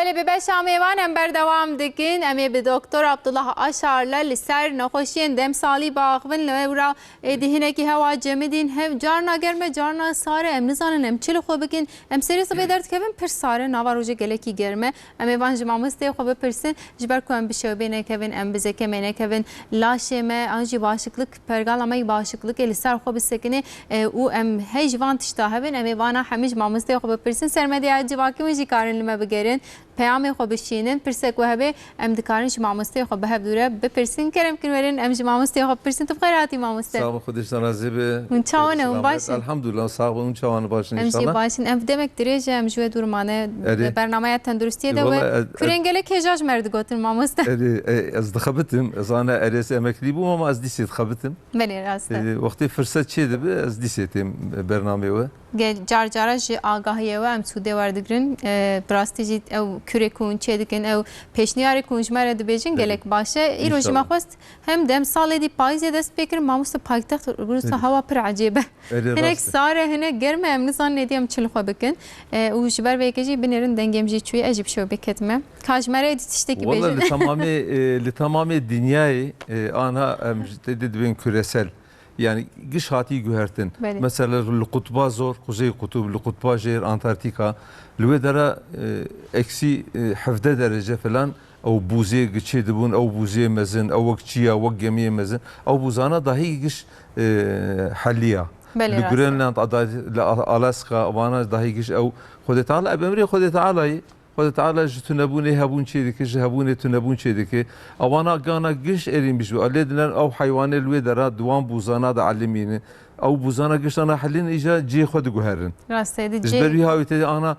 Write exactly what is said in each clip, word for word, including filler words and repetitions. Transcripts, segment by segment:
Ê bi beşa mêvan em berdewam dikin. Em ê bi Doktor Abdullah Aşar'la li ser nexweşiyên demsalî biaxivin. Li wira êdî hinekî hewa cemidîn, hev carna germ e, carna sar e. Em nizanin em çi li xwe bikin. Em serê sibê derdikevin, pir sar e. Nava rojê gelekî germ e. Em ê van ji mamosteyê xwe bipirsin. Ji ber ku em bi şewbê nekevin, em bi zekemê nekevin, laşê me an jî başiklik, pergala me yî başiklikê li ser xwe bisekine, e, û em hey ji van tişta hebin, em ê vana hemî ji mamosteyê xwe bipirsin. Sermediya civakê min jî karin li me bigerin, peyamê xwe bişînin. Pirsek we hebe, em dikarin ji mamosteyê xwe bi hev dû re bipirsin. Kerem kin werin, em ji mamosteyê xwe bipirsin. Tu bi xêr hatî mamoste. Sax be, Xwedê ji te razî be. Hûn çawa ne, hûn Selamet. Baş in? Elhamdulillah, sax be, hûn çawa ne, baş in? Em jî înşallah. Baş in. Em demek dirêj e, em ji we dûr mane. Erê. Bernameya tenduristiye de Wala we ez, ez kurên gelek hêja ji me re digotin mamoste. Erê, e, ez dixebitim. Ez ana erê ez emeklî bûm ama ez dîsê dixebitim. Belê, rast e. E, wextê firset çê dibe, ez dîsê têm bernameyê we. Ge-, car cara ji agahiyê we em sûdê werdigrin. E, bi rastî jî ew kurê ku hûn çêdikin, ew pêşniyarê ku hûn ji me re dibêjin, Erê. Gelek baş e. Înşallah. Îro jî me xwest hem demsalê dî payîzê dest pê kirin, mamoste paytext Rûsa Erê. Hewa pir ecêb e. Erê, rast e. Hinek sar e, hinek germ e, em nizanin êdî em çi li xwe bikin. E, û ji ber vê yekê jî binêrin dengê min jî çûye, ez jî bi şewbê ketime. Ka ji me re êdî tiştekî Walla bêjin. Li temamê, e, li temamê dinyayê, e, anha em ji tê de dibên küresel. Yani giş hatî guhertin. Belê. Mesela li qutba zor, Kuzey Kutup, li qutba jêr, Antarktika. Li wê dera, e, eksi, e, hevdeh derece falan. Ew bûzê giçê dibûn, ew bûzê mezin, ew wek çiya, wek gemiyê mezin. Ew bûzana dahî giş, e, heliya. Belê, Li rast e. Greenland, ada-, li A-, Alaska, vana dahî giş ew. Xwedê Teala, ev emrê Xwedê Teala ye. Xwedê Teala ji tunebûnê hebûn çê dike, ji hebûnê tunebûn çê dike. Ewana gana giş erîn bijû. Lê diner ew heywanê li wê dera di wan bûzana de elimînin. Ew bûzana giştana helin îca cihê xwe diguherin. Rast e, di Ji cihê ber wî hawî tê ana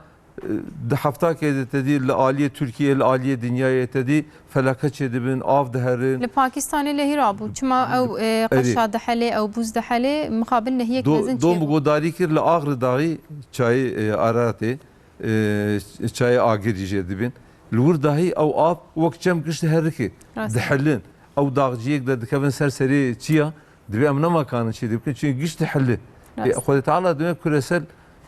Di hefta ke de te dî li aliyê Tirkiyê, li aliyê dinyayê te dî felaket çêdibin, av diherin. Li Pakistanê lehî rabû. Çima ew, e, Erê. Qeşa dihelê, ew bûz dihelê, mixabin nehiyek Do-, mezin dom çêbû. Godarî kir li Axri Daxî çayê, e, Araratê, e, çayê Agirî jê dibin. Li wir dahî ew av wek çem giş diherike, Rast. Dihilin. Ew daxciyek de dikevin ser serê çiya, Divê em nemakanin çê dikin, çünkü giş dihili. Rast. E, Xwedê Teala dime küresel,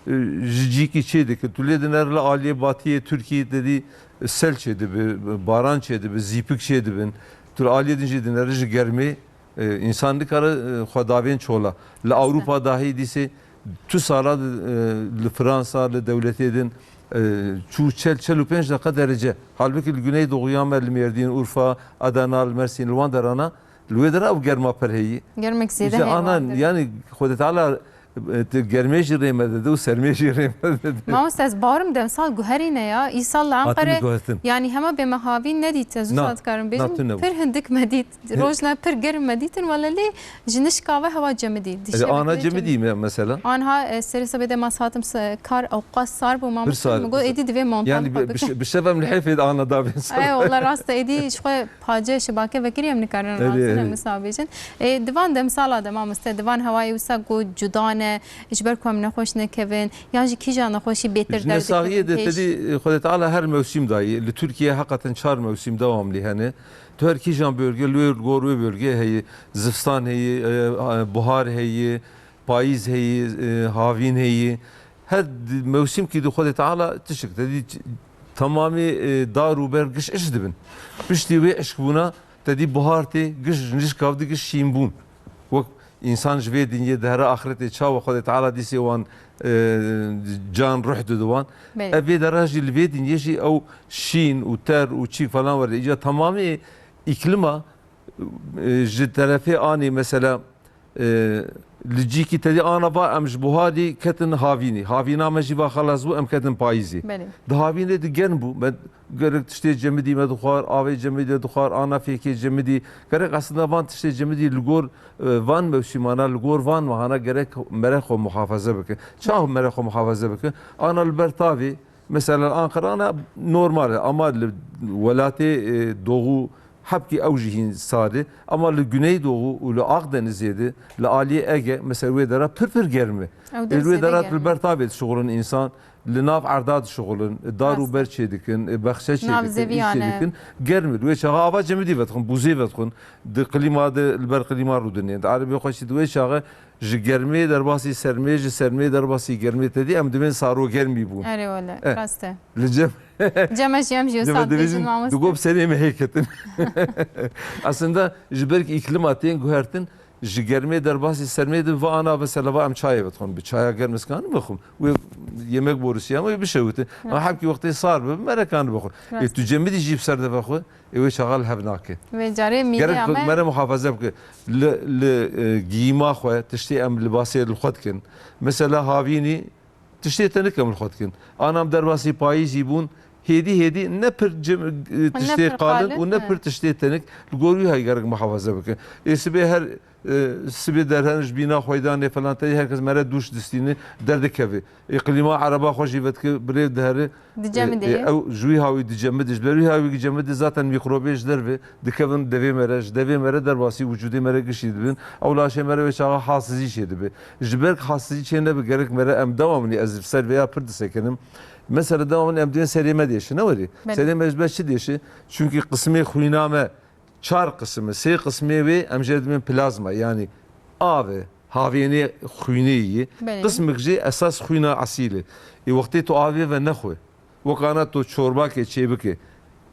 e, ji cîkî çê dike. Tu lê diner li aliyê batiyê Tirkiyê te dî sel çê dibe, baran çê dibe, zîpik çê dibin. Tu li aliyê din jî dinere ji germê, e, însan nikare, e, xwe davên çola. Li Rast e. Ewropa dahî dîsê tu sala di, e, li Fransa, li dewletê din, e, çû çel, çel û pênc deqa derece. Halbikî li Güneydoğuya me, li Mêrdîn, Urfa, Adana, li Mersîn, li wan derana, Li wê dera ew germa pir heyî. Germek zêde Îşte heye anan, wan de. Yani Xwedê Teala, e, te germê jî rê me dide û sermê jî rê me dide. Mamoste, ez barim demsal guherîne ya. Îsal li Hatî Enqere, min guhertin. Yani hema bê me havîn nedît, ez Na, wisa dikarim na bêjim. Tune bû. Pir hindik me dît. He. Rojna pir germ me dîtin, wele lê ji nişka ve hewa cemidî. E, Dişê ana vekirê cemidî cemidî. Me mesela. Anha, e, serê sebê de ma satim se-, kar ew qas sar bû, mamoste, sar min got, bû. Êdî divê montan Yani xwe bi, bi, bike. Bi şev em li hêfê de ana davên sar. Ay, wala rast e, êdî ji xwe Pace şibake vekirî em nikarin Erê, razin em erê. Wisa bêjin. E, di van demsala de mamoste, di van hewayê wisa ku cuda ne, ji ber ku em nexweş nekevin, yan jî kîja nexweşî bêtir Ji derdikirin nesaxiyê de pêş? Tedî, e, Xwedê Teala her mewsîm dayî. Li Tirkiye heqeten çar mewsîm dewamlî hene. Tu her kîjan bölge, li wê gor wê bölge heye, zivstan heye, e, buhar heye, payîz heye, e, havîn heye. Her di-, mewsîmkî di Xwedê Teala tişik. Te dî ç-, temamê, e, dar û ber giş iş dibin. Piştî wê işkbûna te dî buhar tê, giş nişkav di giş şîn bûn. Wek însan ji vê dinyê dihere axretê çawa Xwedê Teala dîsê wan, e, can ruh dide wan. Belê. Ev vê dera jî li vê dinyê jî ew şîn û ter û çî falan werde. Îca temamê îklima, e, ji terefê anê mesela, E, li cîkî te dî ana va em ji buharî ketin havînî. Havîna me jî va xelas bû, em ketin payîzê. Belê. Di havînê de germ bû. Me gerek tiştê cemidî me dixwar, avê cemidî dixwar, ana fêkê cemidî. Gerek aslında van tiştê cemidî li gor, e, van mewsîmana, li gor van mehana gerek mere xwe muhafaze bike. Çawa mere xwe muhafaze bike? Ana li ber tavê, Mesela Ankarana normal e, ama li welatê, e, Doğu hebkî ew jî hîn sar e. Ama li Güneydoğu û li Akdenizê de, li aliyê Ege, mesela wê dera pir pir germ e. Ew Ê dê wê zêde dera germ e. Li ber tavê dişuxulin însan, li nav erda dişixulin, dar û Rast. ber çêdikin, bexçe Nav çêdikin, îş zeviyane. çêdikin. Germ e. Wê çaxa ava cemidî vedixwin, bûzê vedixwin. Di klîma de, li ber klîma rûdinên. Di erebê xweşî di wê çaxê ji germê derbasî sermê, ji sermê derbasî germê te dî, em divên saro germî bûn. Erê wele, Eh. rast e. Li cem Cem e jî em jî Cem e wisa dibêjin, dibêjin mamoste. Digom serê me hê ketin. Aslında ji ber ku îklîma tên guhertin, ji germê derbasî sermê de va ana mesela va em çayê vedixwin. Bi çaya germ ez kanim bixwim. Wê yemek borusî ama wê bişewite. Ama Rast. hebkî wextê sar bibe, mere kanim bixwe. Ê Rast. tu cemidî jî bi ser de vexwe, ê wê çaxa li hev nake. Vê carê mîdê Gerek ame. mere muhafaza bike. Li, li, e, giyîma xwe, tiştê em libasê li xwe dikin. Mesela havînî tiştê tenik em li xwe dikin. Ana em derbasî payîzî bûn, hêdî hêdî ne pir cem-, e, ne tiştê pir qalin qalin, û ne he. pir tiştê tenik. Li gor wî hay gerek muhafaza bike. Ê sibê her, e, sibê derherin ji bîna xweydanê falan tedî her kes mere dûş distîne, derdikeve. Ê klîma ereba xwe jî vedike, birêv dihere. Di cemidê E, e, ye. ew ji wî hawî di cemidê, ji ber wî hawî di cemidê zaten mîkrobê ji derve dikevin devê me re, ji devê me re derbasî wicûdê me re giştî dibin. Ew laşê me re wê çaxa hasizî çê dibe. Ji ber ku hasizî çê nebe gerek me re em dewamlî ez li ser vêya pir disekinim. Mesela dewamlî em dibên serê me dêşe, ne werê? Belê. Serê me ji ber çi dêşe? Çünkü qismê xwîna me çar qisim e, sê qismê wê em jê dibên plazma, yanî av e, havênê xwînê yî. Belê. Qismik jî esas xwîna esîl e. Ê wextê tu avê ve nexwe. Wek ana tu çorbakê çêbike,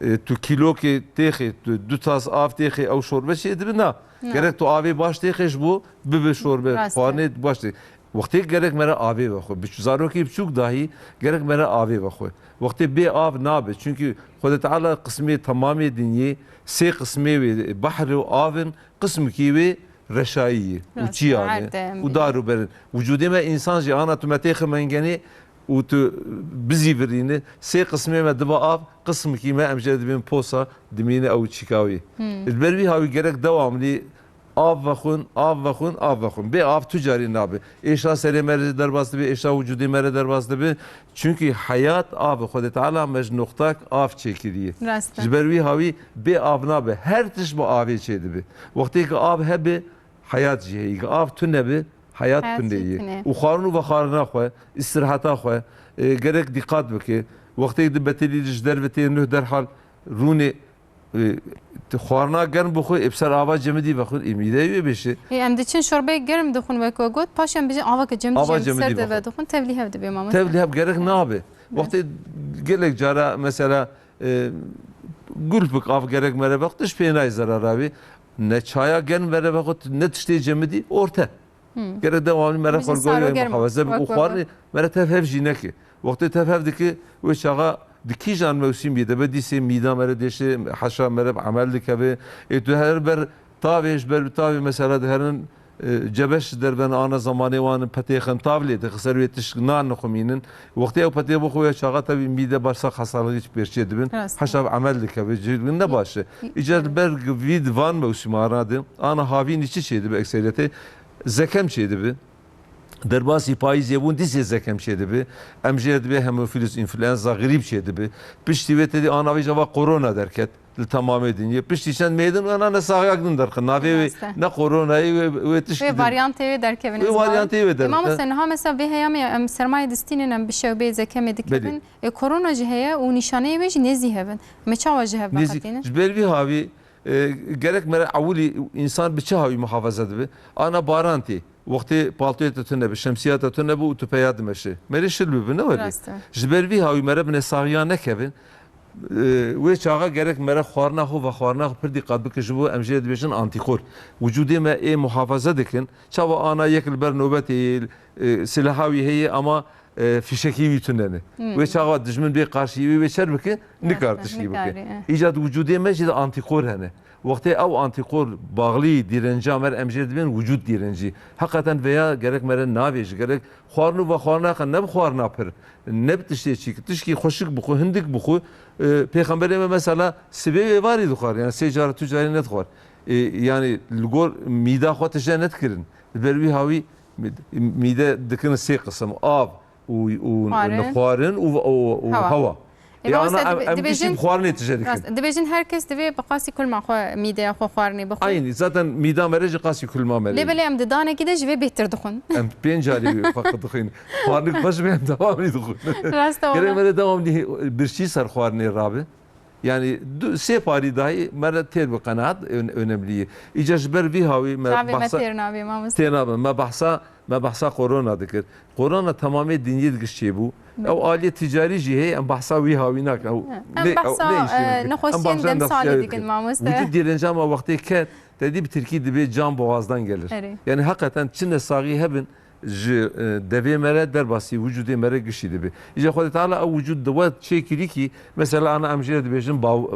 e, tu kîlokê têxê, tu du tas av têxê ew şorbe çêdibe, na. Na. Gerek tu avê baş têxê ji bo bibe şorbe, Rast e. xwarinê baş tê. Wextê gerek me re avê vexwe. Bi zarokê biçûk dahî gerek me re avê vexwe. Wextê bê av nabe. Çünkü Xwedê Teala qismê temamê dinyê sê qismê wê, behr û av in, qismikî wê reşayî ye û Rast, çiyan e erd e, em û bînin. dar û berin. Wicûdê me însan jî ana tu me têxe mengenê û tu bizîvirîne, sê qismê me dibe av, qismikî me em jê dibên posa, dimîne ew çîka wî. Hmm. Li ber wî hawî gerek dewamlî av vexwin, av vexwin, av vexwin. Bê av tu carî nabe. Êşa serê me re derbas dibe, êşa wicûdê me re derbas dibe. Çünkü heyat av e. Xwedê Teala me ji noxtak av çêkiriye. Rast e. Ji ber wî hawî bê av nabe. Her tişt bi avê çêdibe. Wextê ku av hebe, heyat jî heye. Ku av tune be, heyat Heyat tune jî ye. tune. Û xwarin û vexwarina xwe, îstiraheta xwe, e, gerek dîqat bike. Wextê di betelî ji derve tê nuh derhal rûnê, e, tu xwarina germ bixwe, ê bi ser ava cemidî vexwe, ê mîdeyê wê bêşe. Ê, em diçin şorbeyê germ dixwin wek we got, paşê em bijin ava ke cemidî Ava jî em cemidî ser de vexwe. vedixwin, tevlî hev dibe mamoste. Tevlî hev gerek nabe. Wextê gelek cara mesela, e, gulpik av gerek mere vext, tişt pê nayê zerara wê. Ne çaya germ mere vext, ne tiştê cemidî, orte. Hmm. Gerek dewamlî mere Bijî xwe li gor saro wê germ. muhafaza bike Wek, û wek, xwarinê wek. mere tev hev jî neke. Wextê tev hev dike, wê çaxa di kîjan mewsîmî de be, dîsê mîda mere dêşe, heşa mere bi emel dikeve. Ê tu her ber tavê, ji ber tavê mesela diherin, e, cebeş ji derve ana zamanê wan in, petê xin tav lê dixin, ser wê tişt nan nixumînin. Wextê ew petê bixwe ya çaxa tevî mîde bağırsak hastalığı pêşçê dibin. Rast. Heşa bi emel dikeve, cihd ne baş e. Î- Îcar li ber vî di van mewsîmana de, ana havînî çi çêdibe ekseriyetê? Zekem çêdibe. Derbasî payîzê bûn, dîsê zekem çêdibe. Em jê re dibê hemofîlus, înfluenza, grîp çêdibe. Piştî wê tedî ana vî java korona derket li temamê dinyê. Piştî çend mêdin û ana nesaxiyak din derxin. Navê wê Rast e. ne koronayê wê, wê tişkî Wê din. varyantê wê derkevin Wê ez varyantê barim. wê derkevin. Ê, mamoste, niha mesela vê heyamê em sermayê distînin, em bi şewbeyê zekemê dikevin. Belê. Ê, korona jî heye û nîşaneyê wê jî nêzî hev in. Me çawa ji hev Nêzî, veqetînin? ji ber vî hawî, e, gerek mere ewilî însan bi çi hawî muhafaza dibe? Ana baran tê. Wextê paltoyê te tune be, şemsiya te tune be û tu peya dimeşe. Merê şil bibe, ne were? Rast e. Ji ber vî hawî mere bi nesaxiya nekevin. E, wê çaxa gerek mere xwarina xwe, vexwarina xwe pir dîqat bike, ji bo em jê dibêjin antîkor. Wicûdê me ê muhafaza dikin. Çawa ana yek li ber nobetê, e, silaha wî heye ama, e, fîşekî wî tune ne. Hmm. Wê çaxa dijmin bê qarşî wî wê çer bike, nikar Rast e, tişkî bike. nikarî, e. Îca di wicûdê me jî de antîkor hene. Wextê ew antîkor bağlî dîrenca me re em jê dibên wicûd dîrencî. Heqeten vêya gerek me re navêje, gerek xwarin û vexwarina xwe ne bi xwarina pir, ne bi tiştê çîk, tişkî xweşik bixwe, hindik bixwe. E, Pêxemberê me mesela sibê wê êvarî dixwar, yani sê cara tu carî nedixwar. E, yani li gor mîda xwe tije nedikirin. Li ber wî hawî mî-, mîde dikin sê qisim, av û, û Xwarin. xwarin û, û, û Hewa. hewa. Ê, e, mamoste, ana, em, dibê-, em giştî dibêjin, bi xwarinê tije dikin. Rast, dibêjin her kes divê bi qasî kulma xwe, mîdeya xwe xwarinê bixwe. Aynî, zaten mîda me re jî qasî kulma me re. Lê belê em di danekî de ji vê bêhtir dixwin. Em pênc carî wê feqet dixwin. Xwarinê xwe ji vê em dewamî dixwin. Rast e. Gerek wala. Me re dewamî birçî ser xwarinê rabe. Yani du, sê parî dahî me re têr bi qenaat, ön-, önemlî ye. Îca ji ber vî hawî me Çavê me bahsa têr nabe, mamoste. Têr nabe. Me bahsa, me bahsa korona dikir. Korona temamê dinyê di giş çêbû. Belê. Ew aliyê ticarî jî heye, em bahsa wî hawî nakin. Ew Em ne, ew bahsa, ne îşê e, dikin. Em nexweşiyên bahsa demsalî nexweşiya dikin, dikin. Mamoste. Wicûd dîrenca me wextê ket, te dî bi tirkî dibê can boğazdan gelir. Erê. Yani heqeten çi nesaxî hebin, ji, e, devê me re derbasî wicûdê me re gişî dibe. Îca Xwedê Teala ew wicûd di we çêkirî kî, mesela ana em jê re dibêjin baw-,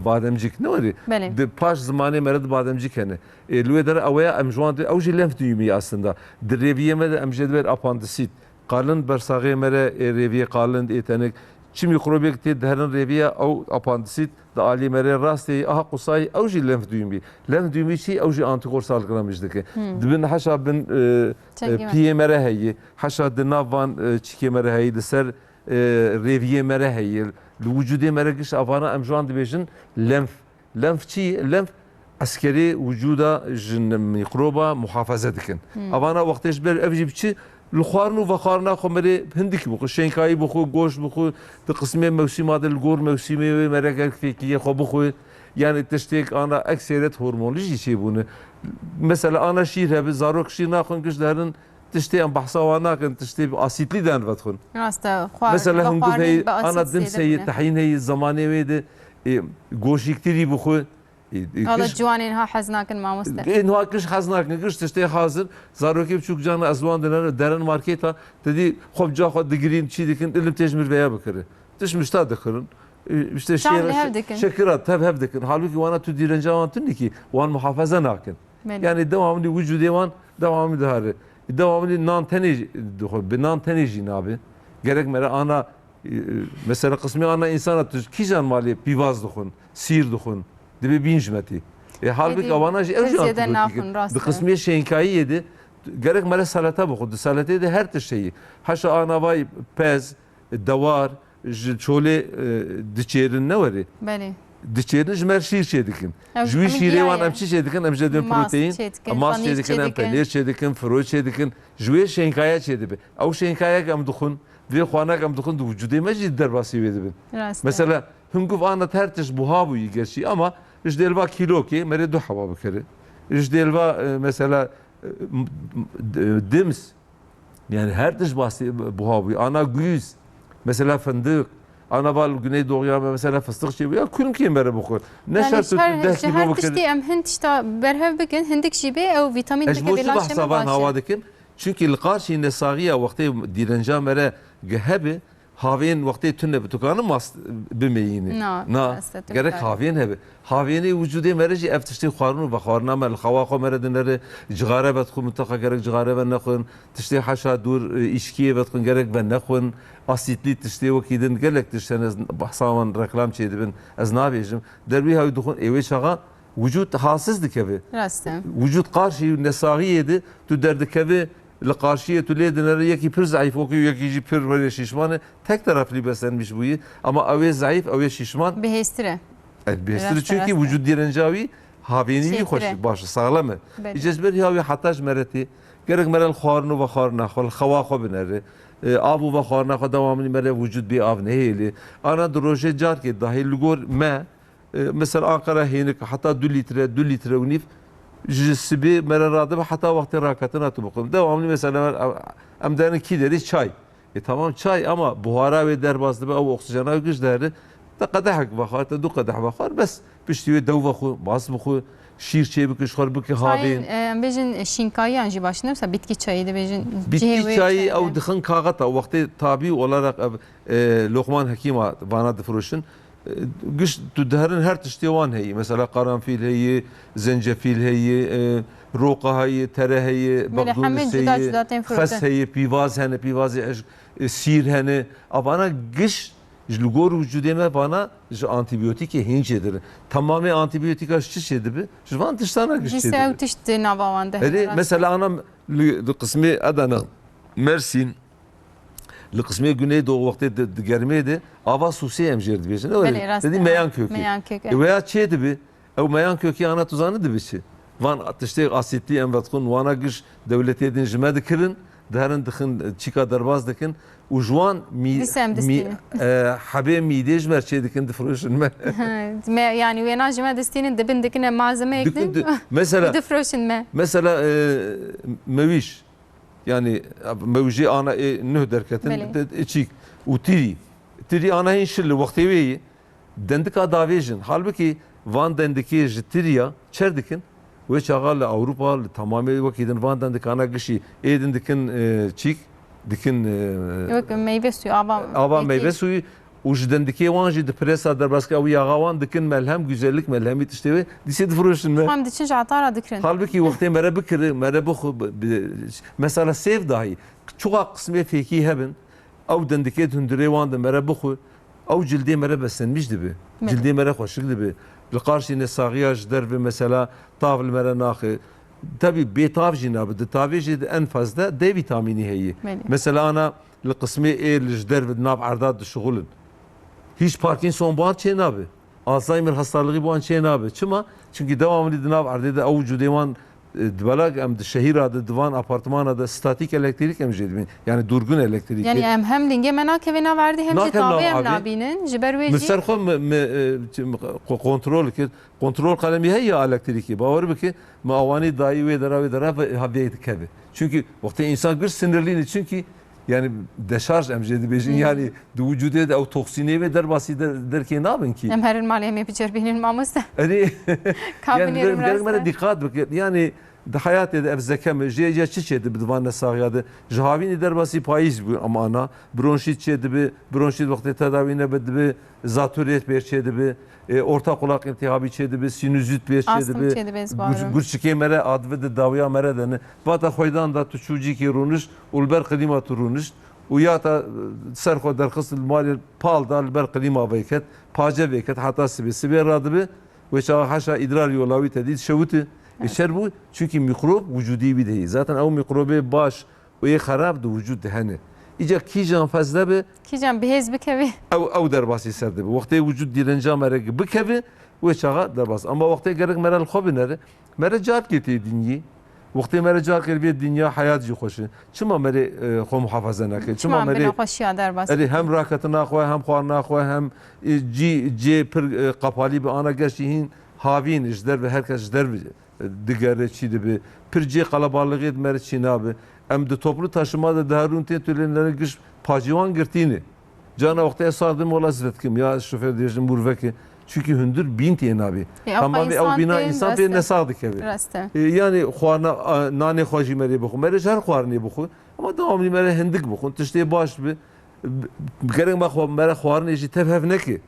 e, bademcik, ne werî? Belê. Di paş zimanê me re di bademcik hene. Ê, li wê dere ew ya em ji wan di-, ew jî lenf duyumî aslında. Di rêviyê me de em jê divêr apandisît. Qalind bersaxê me re, ê, rêviyê qalind, ê tenik. Çi mîkrobêk tê diherin rêviya ew apandisît di alî me re rastê, aha qusayî, ew jî lenf duyumî. Lenf duyumî çi? Ew jî antîkor salgılamış dike. Hmm. Dibin heşa bin, e, Çengê e, me. Piyê me re heye. Heşa di nav van, e, çikê me re heye. Li ser, e, rêviyê me re heye. Li wicûdê me re giş avana em ji wan dibêjin lenf. Lenf çi? Lenf eskerê wicûda ji mîkroba muhafaze dikin. Hmm. Evana wextê ji ber ev jî biçi li xwarin û vexwarina xwe merê hindik bixwe, şênkayî bixwe, goşt bixwe, di qismê mewsîma de li gor mewsîmê wê mere gelek fêkiyê xwe bixwe. Yani tiştêk ana ekseret hormonî jî çêbûne. Mesela ana şîr hebe, zarok şîr naxwin giş diherin tiştê em behsa wan nakin, tiştê bi asîtlî de em vedixwin. Rast e, xwar-, Mesela bi hingûv xwarinên heye, bi ana asîd dims zêde heye, bûne. Tehîn heye, zimanê wê de, e, goşîktirî bixwe. E, e, Ala giş ciwanên ha hez nakin mamoste. Ê, niha giş hez nakin, giş tiştê hazir. Zarokê biçûk cana ez wan dinere, derin marketa, te dî xwe bi ca xwe digirîn, çî dikin, ilim tê ji mir veya bikire. Tişt mişta dikirin. E, işte Çav şêre-, li hev dikin. Şekira tev hev dikin. Halbuki wana tu dîrenca wan tune kî, wan muhafaza nakin. Belê. Yani devamlı wicudê wan devamlı dihare. Devamlı nan tenê jî dixwe, bi nan tenê jî nabe. Gerek mere ana, e, mesela qismê ana insana tu kîjan malê pîvaz dixwin, sîr dixwin, dibê bîn ji me tê. E, halbik Êdî, evana jî ev jî zêde antibiyotîk in. Naxwin, rast e. Di qismê şênkayiyê de gerek mere salata bixwe. Di salatê de her tişt heye. Heşa ana vay pez, dewar, ji çolê, e, diçêrin ne werê. Belê. Diçêrin ji me şîr çêdikin. Ev, Ji wî em şîrê wan giyaye. Em çi çêdikin? Em jê dibin Mast proteîn, çêdikin, em mast panîr çêdikin, em çêdikin. Penêr çêdikin, firo çêdikin. Ji wê şênkaya çêdibe. Ew şênkayek em dixwin, vê xwanek em dixwin di wicudê me jî derbasî wê dibin. Rast e. Mesela hingûv ana her tişt buha bûyî gerçî ama ji dêlva kîlokê merê du heba bikere. Ji dêlva, e, mesela, e, m-, m-, d-, dims, Yani her tişt basî buha bû. Ana guyîz, mesela findik, ana val Güneydoğuya me mesela fıstık çêbû. Ya kulmkê mere bixwe. Ne Yani şert ji her, deh ji kilo her bikire. Tiştî em hin tişta berhev bikin, hindik jî bê ew vîtamîn Ez ji bo çi behsa van hawa dikim? Çünkü li qarşî nesaxiya wextê dîrenca mere ge hebe, havên wextê tune bi tu kanin mast bimeyîne. Na, Na, rast e, tu gerek karin. Havên hebe. Havênê wicûdê me re jî ev tiştê xwarin û vexwarina me li xewa xwe me re dinere, cixare vedixwin, mutlaka gerek cixare venexwin, tiştê heşa dûr, e, îşkiyê vedixwin, gerek venexwin, asîtlî tiştê wekî din gelek tişt hene, ez behsa wan reklam çêdibin, ez nabêjim. Der wî hawî dixwin, ê wê çaxa wicûd halsiz dikeve. Rast e. Wicûd qarşî nesaxiyê de tu derdikeve, Li qarşiyê tu lê dinere yekî pir zeîf wekî yekî jî pir were şîşman e. Tek tereflî beslenmiş bûyî. Ama ew ê zeîf, ew ê şîşman. Bihêstir e. E, bihêstir e. Rast e, çünkü rast e. Vücut direnca wî havênî wî Çêtir e. Xweş, baş, saxlem e. Belê. Îca ji ber ya wî heta ji mere tê. Gerek mere li xwarin û vexwarina xwe, li xewa xwe binere. E, av û vexwarina xwe dewamlî mere vücut bê av nehêlê. Ana di rojê carkê dahil li gor me, E, mesela Ankara hênik heta du lître, du lître û nîv ji sibê me re radibe heta wextê raketina tu bixwin. Dewamlî mesela em, em derin kî derê çay. E, tamam çay ama buhara wê derbas dibe, ew oksijena wê giş dihêle. Te qedehek vexwar, te du qedeh vexwar, bes piştî wê dew vexwe, mast bixwe, şîr çê bike, ji xwe re bike havên. Çayên, e, em bêjin şînkayiyan jî baş ne? Mesela bitkî çayî dibêjin. Bitkî çayî ew dixin kaxeta, wextê tabî olarak ev, e, Lokman Hekîma vana difiroşin. E, giş tu diherin her tiştê wan heyî. Mesela qaranfîl heyî, zencefîl heyî, e, roqa heyî, tere heyî, Belê, hemî bexdûnis cuda heyî, cuda tên firotin. Xes heyî, pîvaz hene, pîvazê hej-, e, sîr hene. A vana giş ji li gor wicudê me vana ji antîbiyotîkê hîn çêdirin. Temamê antîbiyotîka ji çi çêdibi? Ji van tiştana giş Ji çêdibi. Sew tişt nava wan de Erê, hene, rast. Mesela ana li, li qismê Adana, Mersîn, Li qismê güneydoğu wextê di, di germê de ava sûsê em jê re dibêjin. Ew Belê, rast te dî e. Meyan kökü. Meyan kökü. E, weya çê dibi, ew meyan kökü ana tu zanî dibi çi? Van tiştê asîtî em vedixwin, wana giş dewletê din ji me dikirin, diherin dixin, çîka derbas dikin û ji wan mî-, Dîsa em mî-, distînin. e, hebê mîdê ji me re çê dikin, difiroşin me. Me, yani wêna ji me distînin, dibin dikine malzemeyek Dikin din di-, mesela, û difiroşin me. Mesela, e, mewîş, yani mewîjê ana ê nuh derketin, Belê. de, de, çîk û tirî. Tirî ana hîn şil li wextê wê yî. Dendika davêjin. Halbikî van dendikê ji tiriya çer dikin. Wê çaxa li Ewropa, li tamamê wekî din van dendikana gişî ê din dikin, e, çîk, dikin, e, Wek meyve suyu, ava ava êkî. meyve suyu û ji dendikê wan jî di presa derbas ke ew yaxa wan dikin melhem, güzellik melhemî tiştê wê, dîsê difiroşin me. Tam diçin ji etara dikirin. Halbikî wextê mere bikiri, mere bixwe, bi, bi, mesela sêv dahî, çuxa qismê fêkî hebin, ew dendikê di hundirê wan de mere bixwe, ew cildê mere beslenmiş dibe. Belê. Cildê mere xweşik dibe. Li qarşî nesaxiya ji derve mesela tav li mere naxe. Tebî bê tav jî nabe. Di tavê jî de en fazla D vîtamînî heye. Belê. Mesela ana li qismê ê li ji derve di nav erda dişixulin. Hîç Parkinson bi wan çê nabe. Alzheimer hastalığı bi wan çê nabe. Çima? Çünkü devamlı di nav erdê de ew cudê wan, e, di belak em di şehîra de, di van apartmana de statik elektrîk em jê dibin. Yani durgun elektrîk. Yani em hem lingê me nakeve nav erdê hem jî Nakem tavê nav em erdê. nabînin. Ji ber wê Min jî ser xwe mi, mi, e, çi, mi, ko-, kontrol kir. Kontrol kalemî heye ya elektrîkê. Bawer bike, mi awanî dayî wê dera, wê dera ve ha vê dikeve. Çünkü wextê insan giş sinirlî ne. Çünkü yani deşarj em jê dibêjin. Hmm. Yani di wicudê de ew toksînê ve derbasî der-, derkê nabin ki. Em herin malê em ê biceribînin mamoste. Erê. Ka Yani binêrin gerek, gerek me re rastî. dîqat bike. Yani di hayatê de ev zeke me, jê ya çi çê dibe di van nesaxiya de? Ji havînê derbasî payîz bû ama ana. Bronşît çê dibe, bronşît wextê tedawî nebe dibe, zatûrê pêr çê dibe, e, orta kulak iltihabî çê dibe, sinüzit pêr çê Astım dibe. çê dibe, ez Gur-, bawerim. Gurçikê me re adibe di dawiya me re de ne. Vata xweydan da tu çû cîkê rûnişt û li ber klîma tu rûnişt û ya ta, e, ser xwe derxist li malê pal da li ber klîma vêket, pace vêket, heta sibê. Sibê radibe, wê çaxa heşa îdrar yola wî te dît şewitî. Ê Evet. çer bû? Çünkü mîkrob wicudî wî de heye. Zaten ew mîkrobê baş û yê xerab di wicûd de hene. Îca kîjan fezle be, Kîjan bihêz bikevî. ew, ew derbasî ser dibe. Wextê wicûd dîrenca me re bikeve, wê çaxa derbas. Ama wextê gerek me re li xwe binere, me re carkê tê dinyî. Wextê me re carkê vê dinya heyat jî xweş e. Çima me rê, e, xwe muhafaza neke? Çima Çima me em bi rê nexweşiya derbas Erê, hem raketina xwe, hem xwarina xwe, hem, e, cî, cê pir, e, qapalî bi ana geştî hîn havîn ji derve, her kes ji derve digere çî dibe. Pir cê qelebalixê di me re çî nabe. Em di toplu taşıma de diherûn tê tu lê nere giş pacîwan girtî ne. Cana wextê ez sar dim wela zvet kim ya şoför dêjin mûr veke. Çünkü hundir bîn tê nabê. E, Tamamê ew insan bîna tê insan pê rast e. nesax dikeve. Rast e. E, yani xwarina, a, nanê xwe jî merê bixwe. Merê ji her xwarinê bixwe. Ama devamlî mere hindik bixwin. Tiştê baş bi. Gerek me xwe, mere xwarinê jî tev hev neke.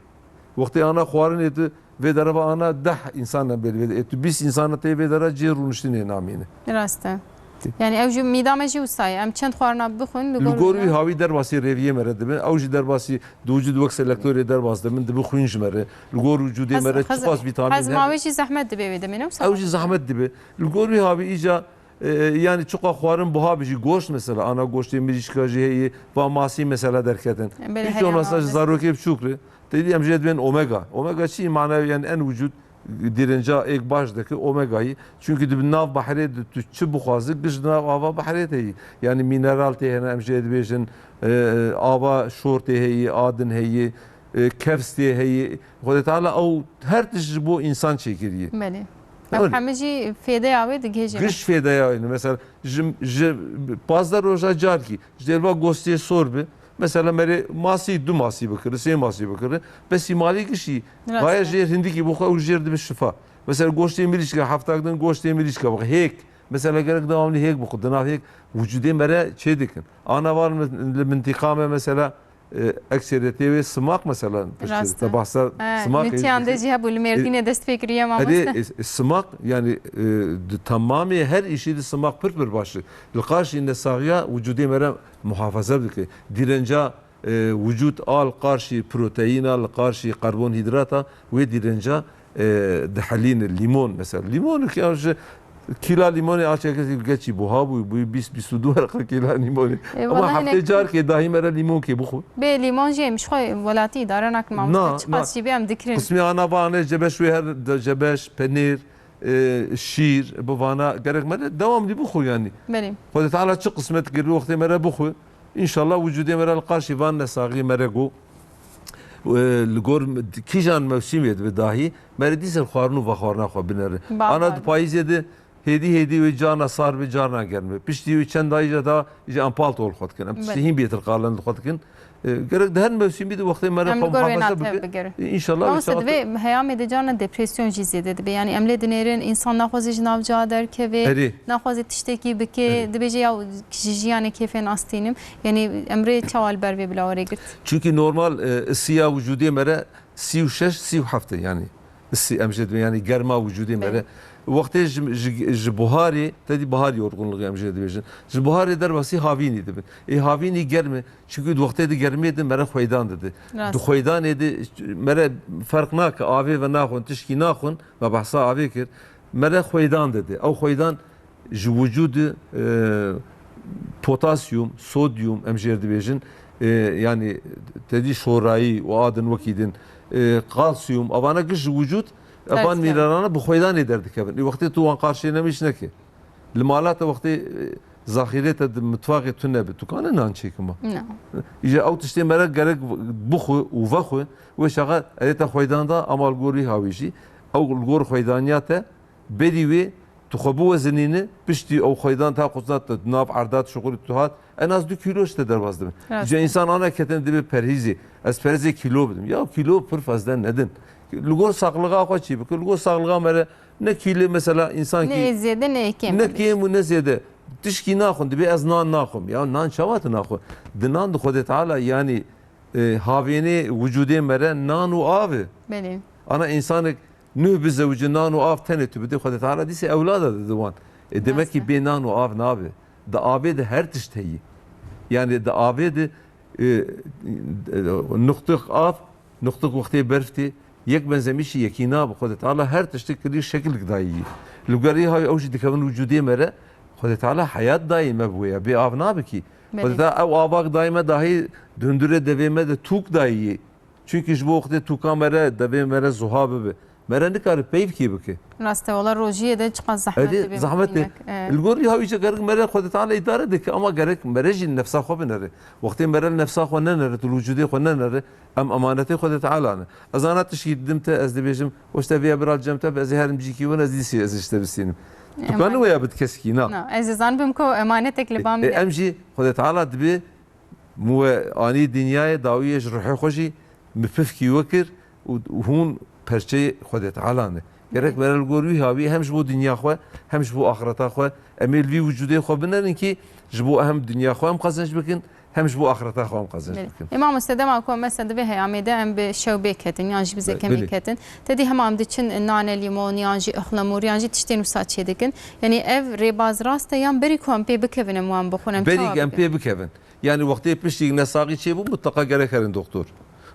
Wextê ana xwarinê tu vê dereva ana deh însan em bê li vê de. Ê tu bîst însan tê vê dera cê rûniştinê namîne. Rast e. Tê. Yani ew jî mîda me jî wisa ye. Em çend xwarina bixwin, li Li gor gor wî wî ne? hawî derbasî rêviyê me re dibin. Ew jî derbasî di wicûd wek selektorê derbas dibin, dibi xwîn ji me re. Li gor wicûdê Hez-, me re hez-, çiqas vîtamîn hezma hene. wê jî zehmet dibe wê demê, ne wisa? Ew jî zehmet dibe. Li gor wî hawî îca E, yani çiqa xwarin buha bijî, goşt mesela, ana goştê mirîşka jî heye, va masî mesela derketin. Belê, Hiç heye olmazsa ji ana zarokê biçûk re, te dî em jê dibên omega. Omega çi mana, yani en wicûd dîrenca êk baş dike omegayî. Çünkü di nav behrê de tu çi bixwazi, giş di nav ava behrê de yî. Yani mineral tê hene, em jê dibêjin, e, ava şor tê heye, adin heye, e, kevs tê heye. Xwedê Teala ew her tişt ji bo însan çêkiriye. Belê. Ew Öyle. hemî jî fêdeya wê digihêje. Giş fêdeya wê. Mesela ji, ji pazdeh roja carkî, ji dêrva gostê sor bi, mesela merê masî, du masî bikiri, sê masî bikiri, besî malî gişî, Rast vaya e. jêr hindikî bixwe û jêr dibi şifa. Mesela goştê mirîşka, heftak din goştê mirîşka bixwe, hêk. Mesela gerek devamlı hêk bixwe, di nav hêk, wicudê mere çê dikin. Ana var li mintiqa me mesela, e, ekseriyetê wê simaq mesela piştî Rast e. te bahsa He, simaq e, nûçiyan de jî hebû, li Mêrdînê e, dest pê kiriye mamoste. Erê, e, e, simaq, yani, e, di tamamê her îşî de simaq pir pir baş e. Li qarşî nesaxiya wicudê me re muhafaza dike. Dîrenca, e, wicud a li qarşî proteîna, li qarşî karbonhîdrata wê dîrenca, e, dihelîne. Lîmon mesela. Lîmon ki ya ji Kîla lîmonê a çekesî geçî buha bû, bû bîst bîst û du werqa kîla lîmonê. E, Ama wala heftê hinek- carkê dahî mere lîmonkê bixwe. Bê lîmon jî em ji xwe welatî îdare nakin, mamoste. Na, Çiqas na. jî bê em dikirin. Qismê ana va anê cebeş wê her de cebeş, penêr, e, şîr, bi vana gerek mere dewamlî bixwe yanî. Belê. Xwedê Teala çi qismet kir, wextê mere bixwe. Înşallah wicûdê mere li qarşî van nesaxî mere got. E, li gor kîjan mewsîmê dibe dahî, mere dîsa xwarin û vexwarina xwe binere. Ba- Ana ba- di payîzê de hêdî hêdî wê carna sar be, carna germ be. Piştî wê çend dayî jî da jî em palto li xwe dikin. Em tiştî Belê. hîn bêtir qalen li xwe dikin. E, gerek di her mewsîmî de wextê mere Em xwe li gor wê muhafaza natev bike. bigerin. E, înşallah Mamoste, wê çawa divê heyamê de carna depresyon jî zêde dibe. Yanî em lê dinêrin, însan naxwaze ji navca derkeve, Erê. naxwaze tiştekî bike, Erê. dibêje ya ji jiyanê kêfê nastînim. Yanî em rê çawa li ber vê bila were girt? Çunkî normal, e, isiya wicûdê mere sî û şeş, sî û heft e yanî. Isî em jê dibê yanî germa wicûdê mere. Belê. Wextê ji, ji, ji buharê, te dî buhar yorgunluğu em jê dibêjin. Ji buharê derbasî havînî dibin. Ê havînî germ e. Çunkî di wextê di germê de mere xweydan dide. Rast. Di xweydanê de mere ferq nake, avê ve naxwin, tişkî naxwin, me behsa avê kir. Mere xweydan dide. Ew xweydan ji wicûdê, e, potasyum, sodyum em jê dibêjin, e, yanî te dî şorayî û a din wekî din, e, kalsiyum, evana giş ji wicûd, evan Derdikevin. mîneralana bi xweydanê derdikevin. Ê wextê tu wan qarşê nemîş neke. Li mala te wextê, e, zaxîrê te di mitfaxê tu nebe, tu kane nan çêkima. Na. Îja ew tiştê mere gerek bixwe û vexwe, wê şaxa erê te xweydan da, ama li gor wî hawî jî, ew li gor xweydaniya te, berî wê tu xwe biwezinîne, piştî ew xweydan te qutna te, nav erda te şuxulî tu hat, en az du kîlo ji te derbas dibin. Rast. Îja însan ana ketine dibê perhîzê, ez perhîzê kîlo bidim. Ya kîlo pir fezle nedin. Li gor saxlixa xwe çî bike, li gor saxlixa mere ne kîlê mesela însan Ne kî zêde ne kêm ne bibî. kêm û ne zêde. Tişkî naxwin, dibê ez nan naxwim. Ya nan çawa tu naxwe? Di nan di Xwedê Teala yanî, e, havênê wicûdê mere nan û av e. Belê. Ana însanek nuh bizewice nan û av tenê tu bidê, Xwedê Teala dîsê ewlada dide wan. E, demek Rast ki e. bê nan û av nabe. Di avê de her tişt heyî. Yanî di avê de, e, e, nuqtix av, nuqtix wextê berf tê, yek benzemîşî yekî nabe. Xwedê Teala her tiştê kirî şekil dayî. Li gorî havî ew jî dikevin wicûdê mere. Xwedê Teala heyat dayî me bi wê ye. Bê av nabe kî. Belê. Xwedê Teala ew avak dayî me dahî di hundirê devê me de tûk dayî. Çunkî ji bo wextê tûka mere, devê mere zuha bibe. Mere nikare peyvkê bike. Rast e, wala rojiyê de çiqas zehmet Erê, dibe zehmet e. miskinek. E. Li gor wî hawî jî gerek mere Xwedê Teala îdare dike, ama gerek mere jî nefsa xwe binere. Wextê mere li nefsa xwe nenere, tu li wicûdê xwe nenere, em emanetê Xwedê Teala ne. Ez ana tişkî didim te, ez dibêjim, weş te vêya bira li cem te be, ez ê herim cîkî win, ez dîsê ez ji te bistînim. Tu Emanet. kanî weya bi kesekî, na. Na, ez ê zanibim ku emanetek li ba E, min e, e. em jî Xwedê Teala dibê Min we anî dinyayê, dawiyê ji ruhê xwe jî min pifkî we kir û hûn perçeyê Xwedê Teala ne. Gerek mere li gor wî hawî hem ji bo dinya xwe, hem ji bo axireta xwe, em ê li vî wicûdê xwe binerin kî ji bo hem dinya xwe em qezenc bikin, hem ji bo axireta xwe em qezenc Belê. bikin. Ê mamoste, dema ku em mesela di vê heyamê de em bi şewbê ketin yan jî bi Be-, zekemê belê. ketin, te dî hema em diçin nane lîmon yan jî ixlamûr yan jî tiştên wisa çêdikin. Yanî ev rêbaz rast e yan berî ku em pê bikevin em wan bixwin, em Berî çawa em bikin? pê bikevin. Yani wextê piştî nesaxî çêbû, mutlaka gerek herin doktor.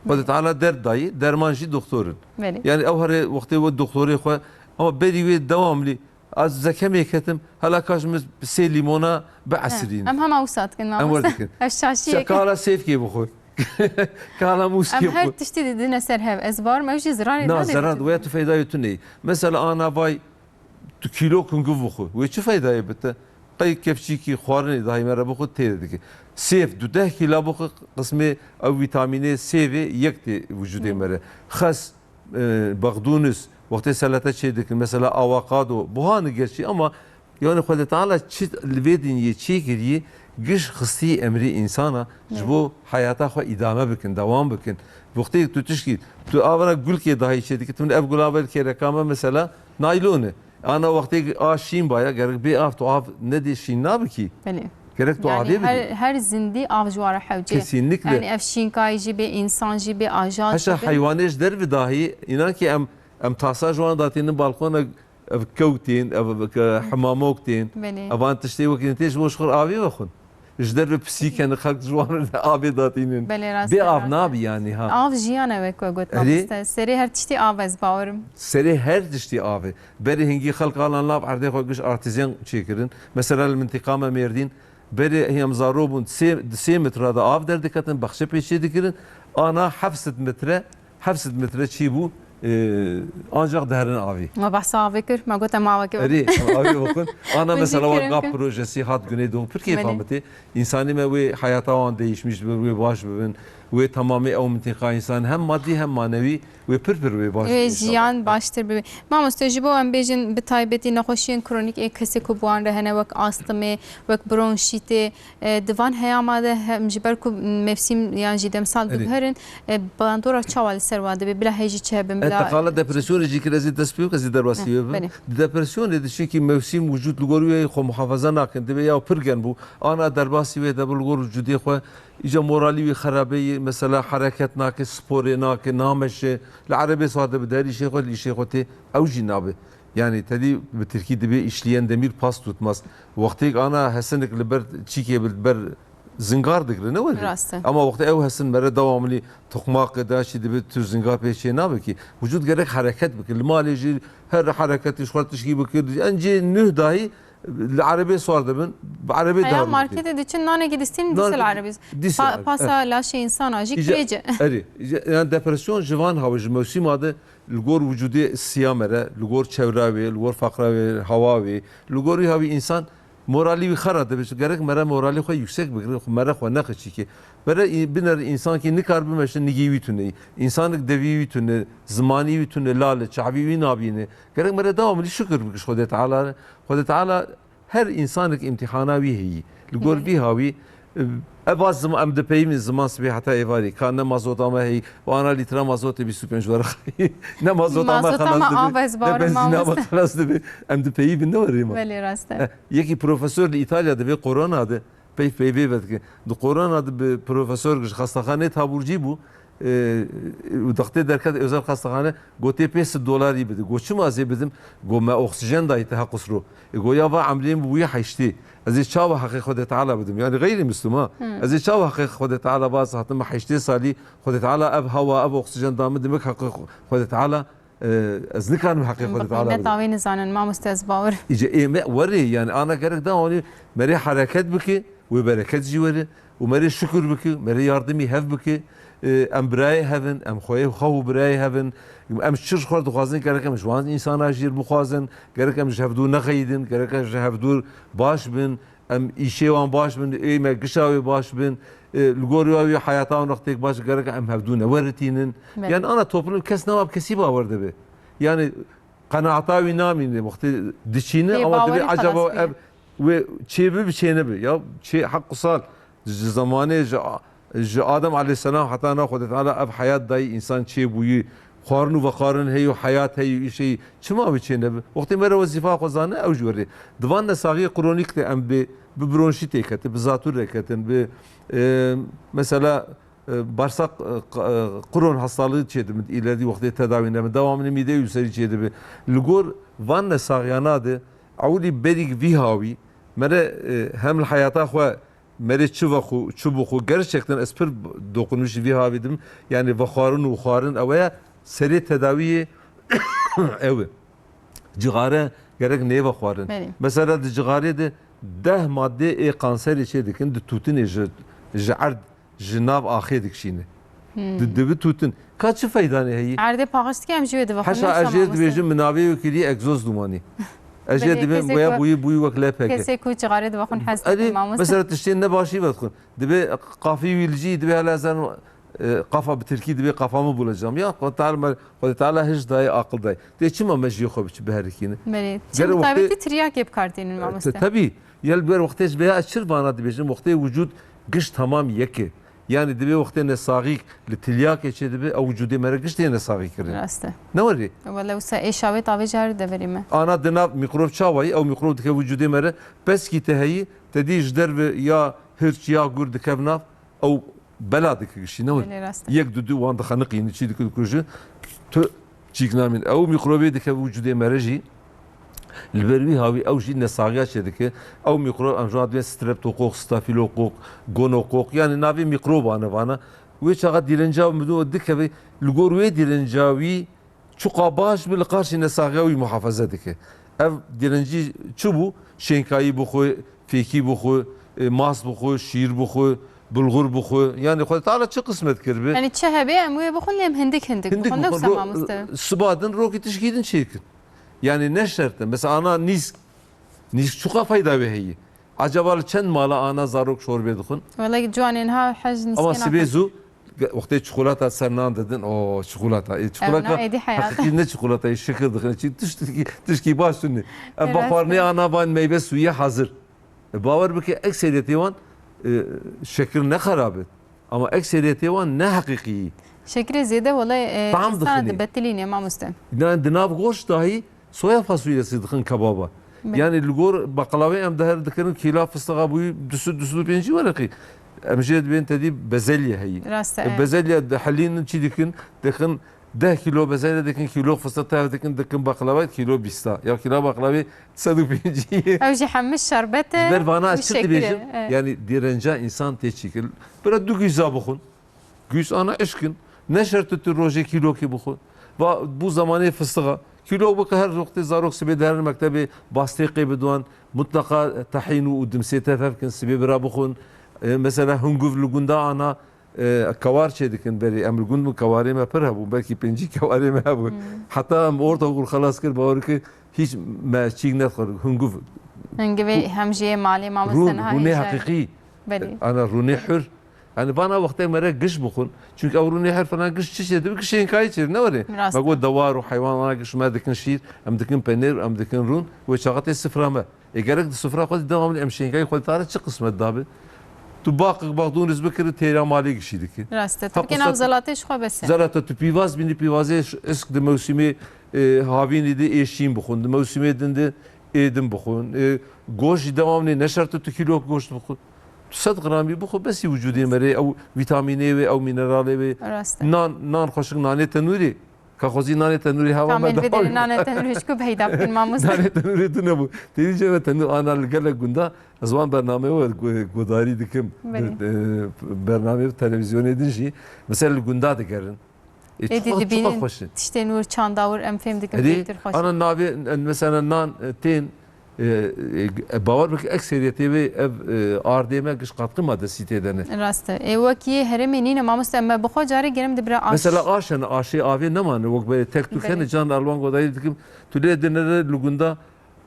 Xwedê Teala derd dayî, derman jî doktor in. Belê. Yani ew herê wextê we doktorê xwe, ama berî wê dewamlî, ez zekemê ketim, hela ka ji min sê lîmona biesirîn. Em hema wisa dikin, Em mamoste. wer dikin. Ev şaşiyek. Ka hala sêvkê bixwe. Ka hala mûskê Em her bixwe. tiştî didine ser hev. Ez bawer me ew jî zirarê Na, nade zerar, didin. weya tu feydayê tu neyî. Mesela ana vay, tu kîlo kungiv bixwe. Wê çi feydayê bi te? Qey kevçîkî xwarinê dahî me re bixwe tê de dike. Sêv, tu deh kîla bixwe, qismê ew vîtamînê sêvê yek tê vücudê Hı. me re. Xes, e, bexdûnis, wextê selete çê dikin, mesela avokado, buha ne gerçî ama yani Xwedê Teala çi li vê dinyê çê kirî, giş xistî emrê însana, ji Hı. bo heyata xwe îdame bikin, dewam bikin. Wextê tu tişkî, tu avana gulkê dahî çê dike, tu min ev gula vel kêreka me mesela naylon e. Ana wextê a şîn baya, gerek bê av, tu av nedê şîn nabikî. Belê. Gerek tu Yani avê her, bidî. her zindî av ji wara hewce. Kesinlikle. Yani ev şînkayî jî bê, însan jî bê, ajal Heşa jî bê. heywanê ji derve dahî, înan ki em, em tasa ji wan datînin balkona, ev kew tên, ev, ev ke-, hemamok tên, Belê. evan tiştê wekî tê ji bo ji xwe avê vexwin. Ji derve pisî kenin, xelk ji wan re avê datînin. Belê, rast Bê e, av rast e. nabî yanî ha. Av jiyan e, wek we got, Erê? mamoste. Serê her tiştî av, ez bawerim. Serê her tiştî av e. Berê hingî xelk halan nav erdê xwe giş artezyen çêkirin. Mesela li mintiqa me Mêrdîn, berê hêmzaro bûn, sê, di sê metre de av derdiketin, bexçe pê çê dikirin. Ana heft sed metre, heft sed metre çî bû, e, ancak diherin avî. Me behsa avê kir, me got em aveke Erê, em avê bixwin. Ana Min jî mesela wa kirin gap ki. projesi hat Güneydoğu. Pir kêfa Belê. min tê. Însanê me wê heyata wan değişmiş bibin, wê baş bibin. Wê tamamê ew mintiqa însan hem madî hem manewî wê pir pir wê baş Wê bibin. jiyan baştir bibe. Mamoste, ji bo em bêjin bi taybetî nexweşiyên kronîk ê kesê ku bi wan re hene, wek astimê, wek bronşîtê, e, di van heyama de hem ji ber ku mevsîm yan jî demsal Erê. diguherin, e, bandora çawa li ser wan dibe, bila hê jî çi hebin, E, bila teqala depresyonê jî kir, ez ê dest pê bikim, ez ê derbasî Heh, wê bibim. belê. Di depresyonê de çunkî mewsîm wicûd li gor wî xwe muhafaza nakin, dibe ya pir germ bû, ana derbasî wê de bi li gor wicûdê xwe, îca moralî wî xerabe yê, mesela hereket nake, sporê nake, nameşe, li erebê sar de bi der îşê xwe, li îşê xwe tê, ew jî nabe. Yani tedî bi tirkî dibê işleyen demir pas tutmaz. Wextêk ana hesinik li ber çîkê bi ber zingar digre, ne were? Rast e. Ama wextê ew hesin mere devamlî toqmaqê de şî dibe tu zingar pê çê nabe ki. Vücut gerek hereket bike. Li malê jî her hereketî ji xwe tişkî bike. Encê nuh dahî li erebê sar dibin, bi erebê Heya dahil bike. marketê diçin nanekî distîn Nanekî dîsel erebê. dîsel Pa- erebê, Pasa evet. laşê însana jî Îca- kirêce. Erê, îca- yani depresyon ji van hawe ji mewsîma de li gor wicudê siya mere, li gor çewra wê, li gor faqra wê, hewa wê, li gor wî hawî însan moralî wî xera dibe. Gerek mere moralê xwe yüksek bigire, xwe mere xwe nexe çîkê. Bere î- biner însankî nikar bimeşe nigê wî tune. Însanik devî wî tune, zimanî wî tune, lale, çavî wî nabîne. Gerek mere dewamlî şukir bike ji Xwedê Teala re. Xwedê Teala her însanik îmtîhana wî heyî. Li gor Belê. vî hawî, e, eva zim-, em dipeyivin ziman sibê heta êvarî. Ka ne mazota me heyî, û ana lîtra mazotê bîst û pênc were xayî. Ne mazota me Mazota xelas me dibe, av ez ne bawerim benzîna me mamoste. xelas dibe. Em dipeyivin ne werê me. Belê, rast e. Eh, yekî profesor li Îtalya divê korona de, peyv peyvê vedike. Di korona de bi profesor ji xestaxanê taburcî bû. E, û dextê derket özel xestaxane, gotê pê sed dolarî bide. Got, çima ez ê bidim? Got, me oksijen dayî te hequsro. E, got, ya va emrê min bûye heştê. Ez ê çawa heqê Xwedê Teala bidim? Yani gayrimüslim ha. Hmm. Ez ê çawa heqê Xwedê Teala va ez hatime heştê salî, Xwedê Teala ev hewa, ev oksijen da min, demek heqê Xwe-, Xwedê Teala, e, ez nikarim heqê Xwedê Teala bidim. Qîmeta wê nizanin, mamoste, ez bawer. Îce ê me werê, yani ana gerek da, hani merê hereket bike. Wê bereket jî were û merê şukir bike, merê yardimî hev bike. E, em birayê hev in, em xweyê xwe û birayê hev in. Em çi ji xwe dixwazin, gerek em ji wan însana jî bixwazin, gerek em ji hevdû nexeyidin, gerek em ji hevdû baş bin, em îşê wan baş bin, ê me gişa wê baş bin, e, li gor wê heyata wan wextêk baş, gerek em hevdû neweritînin. Belê. Yani ana toplum kes nema bi kesî bawer dibe. Yani qenaeta wî namîne, wextê diçîne, Bê ama bawerî dibê xelas acaba bûye. ev wê çê bibe, çê nebe. Ya çê heq û sal ji zemanê ji, ji Adem aleyhisselam heta na Xwedê Teala ev heyat dayî, însan çê bûyî, xwarin û vexwarin heyî û heyat heyî û îş heyî. Çima wê çê nebe? Wextê me re wezîfa xwe zane, ew ji werê. Di van nesaxiyê kronîk de em bi, bi bronşîtê kete, bi zatûrê ketin, bi, e, mesela, e, bağırsak, e, q-, e, Crohn hastalığı çêdibin, ileride wextê tedawî nebin, devamlı mide ülseri çêdibi. Li gor van nesaxiyana de, ewlî berîk vî hawî, mere, e, hem li heyata xwe, merê çi vexwe, çi bixwe, gerçekten ez pir dokunmuş vî hawî dim. Yani vexwarin û xwarin ew ya serê tedawiyê ew e. Cixare gerek nêvexwarin. Belê. Mesela di cixarê de deh madde ê kanserê çê dikin, di tûtinê ji, ji erd ji nav axê dikişîne. Hmm. Di, dibi tûtin. Ka çi feydanê heyî? Erdê paxij dike, em jî wê divexwin, Heşa wisa ez jê mamoste? dibêjim, min navê wê kirî egzoz dumanî. Ez jê Belê, dibêm kesê boya ku, bûyî, bûyî wek L P K. kesê ku cixarê divexwin hez Erê, dike, mamoste. mesela tiştên ne başî vedixwin. Dibê qafî wî li cî, dibê hele ez, e, qafa bi tirkî dibê kafamı bulacağım. Ya Xwedê Teala me, Xwedê Teala hiş dayê, aqil dayê. Dê çima me jiyê xwe biçi biherikîne? Belê. Çi Gere bi taybetî wextê tiryakê bi kar tînin, E, mamoste? te-, tebî. Yel ber wextê ji vêya ez çi vana dibêjim, wextê wicûd giş tamam yek e. Yani dibê wextê nesaxîk li tilyakê çê dibe, ew wicûdê me re giş tê nesaxî kirin. Rast e. Ne werê? Wele wisa êşa wê tavê ji her deverê me. Ana di nav mîkrob çawayî, ew mîkrob dike wicûdê me re, peskî te heyî, te dî ji derve ya hirç ya gur dikev nav, ew bela dike gişî, ne werê? Belê, rast e. Yek du du wan dixeniqînin, çî dike dikuje, tu çîk namîn. Ew mîkrobê dike wicûdê me re jî, Li ber wî hawî ew jî nesaxiya çêdike. Ew mîkrob, em ji wan dibên streptokok, stafîlokok, gonokok, yanî navê mîkroban e vana. Wê çaxa dîrenca mido dikeve, li gor wê dîrenca wî çiqa baş bi, li qarşî nesaxiya wî muhafaza dike. Ev dîrencî çi bû? Şênkayî bixwe, fêkî bixwe, e, mas bixwe, şîr bixwe, bulgur bixwe. Yanî Xwedê Teala çi qismet kiribe? Yanî çi hebe em wê bixwin, lê em hindik hindik Hindik bixwin, ne bixwin, wisa ro-, mamoste? Siba din rokî tişkî din çêkin. Yanî ne şert e. Mesela ana nîsk. Nîsk çiqa fayda wê heye? Acaba li çend mala ana zarok şorbê dixwin? Wele ciwanên ha hej Ama nîskên sibê axa. Zû, ge-, wextê çikolata ser nan didin, o çikolata. E, çikolata Ew na êdî heyat. Heqîqî ne çikolata, e, şikir dixin. Çi tişt-, tişkî baş tune. Ev Rast e. Baxwarnê ana van meyve suye hazir. E, bawer bike ekseriyetê wan, e, şekir ne xerab e. Ama ekseriyetê wan ne heqîqî. Şekirê zêde wele, e, Tam insana dixinê. Dibetilîne mamoste. Yan di nav goşt dahî soya fasulyesî dixin kebaba. Be. Yanî li gor baqlawê em diher dikirin kîla fistiqa bûyî du sed, du sed û pêncî wereqî. Em jê dibên tedî bezelye heyî. Rast e, E, evet. Bezelye dihelînin çi dikin? Dikin deh kîlo bezelye dikin, kîlo fistaq tev dikin, dikin baqlawa kîlo bîsta. Ya kîla baqlawê sed û pêncî ye. Ew jî hemû şerbet e Ji ber vana û ez çi şekir e. Dibêjim? Evet. Yanî dêrenca însan tê çîkir. Bira du güza bixwin. Güz ana eşkin. Ne şert tu rojê kîlokê bixwe. Va bû zamanê fistiqa. Kîlok bike her wextê zarok sibê diherin mektebê, bastêqê bidiwan. Mutlaqa tehîn û dimsê tev hev kin sibê bira bixwin. E, mesela hunguv li gunda ana, e, kewar çê dikin berê. Em li gund min kewarê me pir hebû. Belkî pêncî kewarê me hebû. Hmm. Heta em ortaokul xelas kir, bawer kir, hiç me çîk nexwar. Hunguv. Hingivê hem jî yê malê mamoste Rûn, niha rûnê hêja ye. Heqîqî. Belê. Ana rûnê hür. Yanî vana wextê me re giş bixwin. Çünkü ew rûnê her filan giş çi çê dibe? Giş şênkayî çê ne were? Rast. Me got dewar û heywan ana giş me dikin şîr, em dikin penêr, em dikin rûn. Wê çaxa tê sifra me. E gerek di sifra xwe de devam em şênkayî xwe dare çi qismet dabe? Tu baqik baqdûnis bikiri têra malê gişî dikî. Rast e. Tirkên ev zelatê ji xwe bes e. Zelata tu pîvaz bînî pîvazê ş-, isk di mewsimê, e, havînî de ê şîn bixwin. Di mewsimê din de ê din bixwin. E, goşt jî devam nê. Ne şert tu kîlok goşt bixwin. Tu sed gramî bixwe, besî wicûdê me rê ew vîtamînê wê, ew mîneralê wê. Rast e. Nan, nan xweşik, nanê tenûrê. Ka xwezî nanê tenûrê hava me Kamil bidêrê dahal. Nanê tenûrê ji ku peyda bikin mamoste? Nanê tenûrê tune bû. Têdî cem me tenûr ana li gelek gunda. Ez wan bernameyê we gu-, guhdarî dikim. Belê. Di, e, bernameyê televîzyonê din jî. Mesela li gunda digerin. E, Êdî çiqa, çiqa dibînin xweş e. Tiştên wir, çanda wir, em fêm dikin Êdî, pêtir xweş. Ana navê, e, mesela nan, e, tên, e, e, bawer bike ekseriyetê wê ev, e, ardê me giş katkı maddesi tê de ne. Rast e. E, wekî herêmê nîne mamoste, em me bixwe carê gerim di bira aş. Mesela aş hene, aşê avê nemane, wek be tek tu Belê. Hene can alwan godarî dikim, tu lê dinere li gunda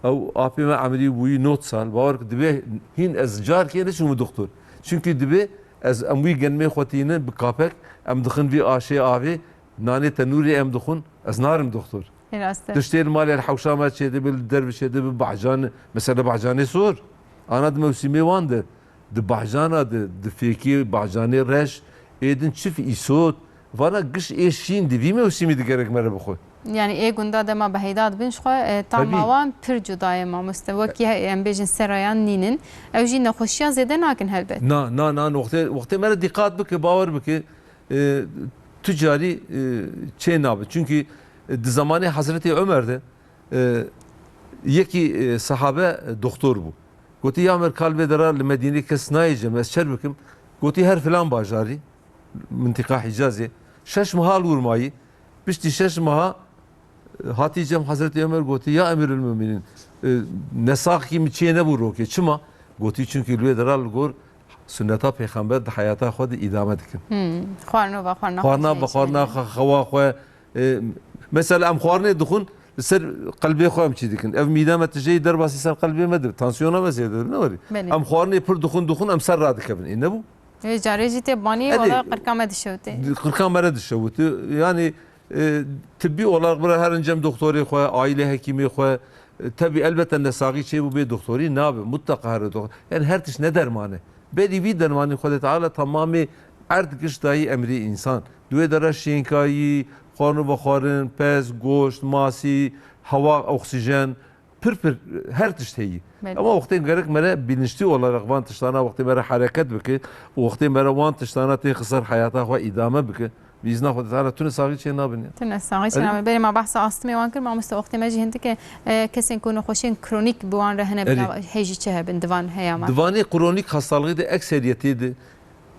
Ew apê me emrî bûyî nod sal, bawer ki dibê hîn ez carkê neçûme doktor. Çunkî dibê ez em wî genmê xwe tînin bi kapek, em dixin vî aşê avê, nanê tenûrê em dixwin, ez narim doktor. Ê rast e. Tiştê li malê li hewşa me çêdibe, li derve çêdibe, bahcan, mesela bahcanê sor. Ana di mewsîmê wan de, di bahcana de, di fêkê bahcanê reş, ê din çiv îsot, Vana giş ê şîn di vî mewsîmî digerek me re bixwe. Yanî ê gunda dema bi heyda dibin ji xwe, e, tama Tabii. Wan pir cuda ye mamoste. Wekî he-, em bêjin serayan nînin. Ew jî nexweşiya zêde nakin helbet. Na, na, na, wextê, wextê me re dîqat bike, bawer bike. E, tu carî, e, çê nabe. Çünkü, e, di zamanê Hazretî Ömer de, e, yekî, e, sahabe, e, doktor bû. Gotî, ya Ömer, ka li vê dera li Medînê kes nayê cem, ez çer bikim? Gotî, her filan bajarî, mintiqa Hicazê, şeş meha li wir mayî, piştî şeş meha, e, hatî cem Hezretî Ömer gotî, ya Emîrulmumînîn, e, nesaxkî min çê nebû rokê. Çima? Gotî, çunkî li wê dera li gor sunneta Pêxember di heyata xwe de îdame dikim. Hmm, xwarina ve xwarina Xwarina xwe ve xwarina xwe, xewa xwe, E, mesela em xwarinê dixwin, li ser qelbê xwe em çî dikin. Ev mîde me tijeyî derbasî ser qelbê me dibe. Tansiyona me zêde dibe, ne werî? Belê. Em xwarinê pir dixwin, dixwin, em ser radikevin. Ê, nebû? Ê, carê jî tê banî, Erê, wala qirka me dişewitê. Qirka me re dişewitê. Yani, e, tibbî olarak bira herin cem doktorê xwe, aile hekîmê xwe. E, tebî elbette nesaxî çêbû bê doktorî nabe. Mutlaka here doktor. Yani her tişt ne derman e. Berî vî dermanî Xwedê Teala temamê erd giş dayî emrê însan. Di wê de re şênkayî, xwarin û vexwarin, pez, goşt, masî, hewa, oksîjen, pir pir her tişt heyî. Belê. Ama wextê gerek me re bilinçli olarak van tiştana wextê me re hereket bike û wextê me re wan tiştana tê xisar heyata xwe îdame bike. Bi îzna Xwedê Teala tune saxî çê nabin ya. Tune saxî çê Erê? nabin. Belê, me behsa astmê wan kir, mamoste, wextê me jî hindike, e, kesên ku nexweşiyên kronîk bi wan re hene, Erê. bila hêjî çi hebin, di van heya me? Di vanê kronîk hastalığı de ekseriyetê de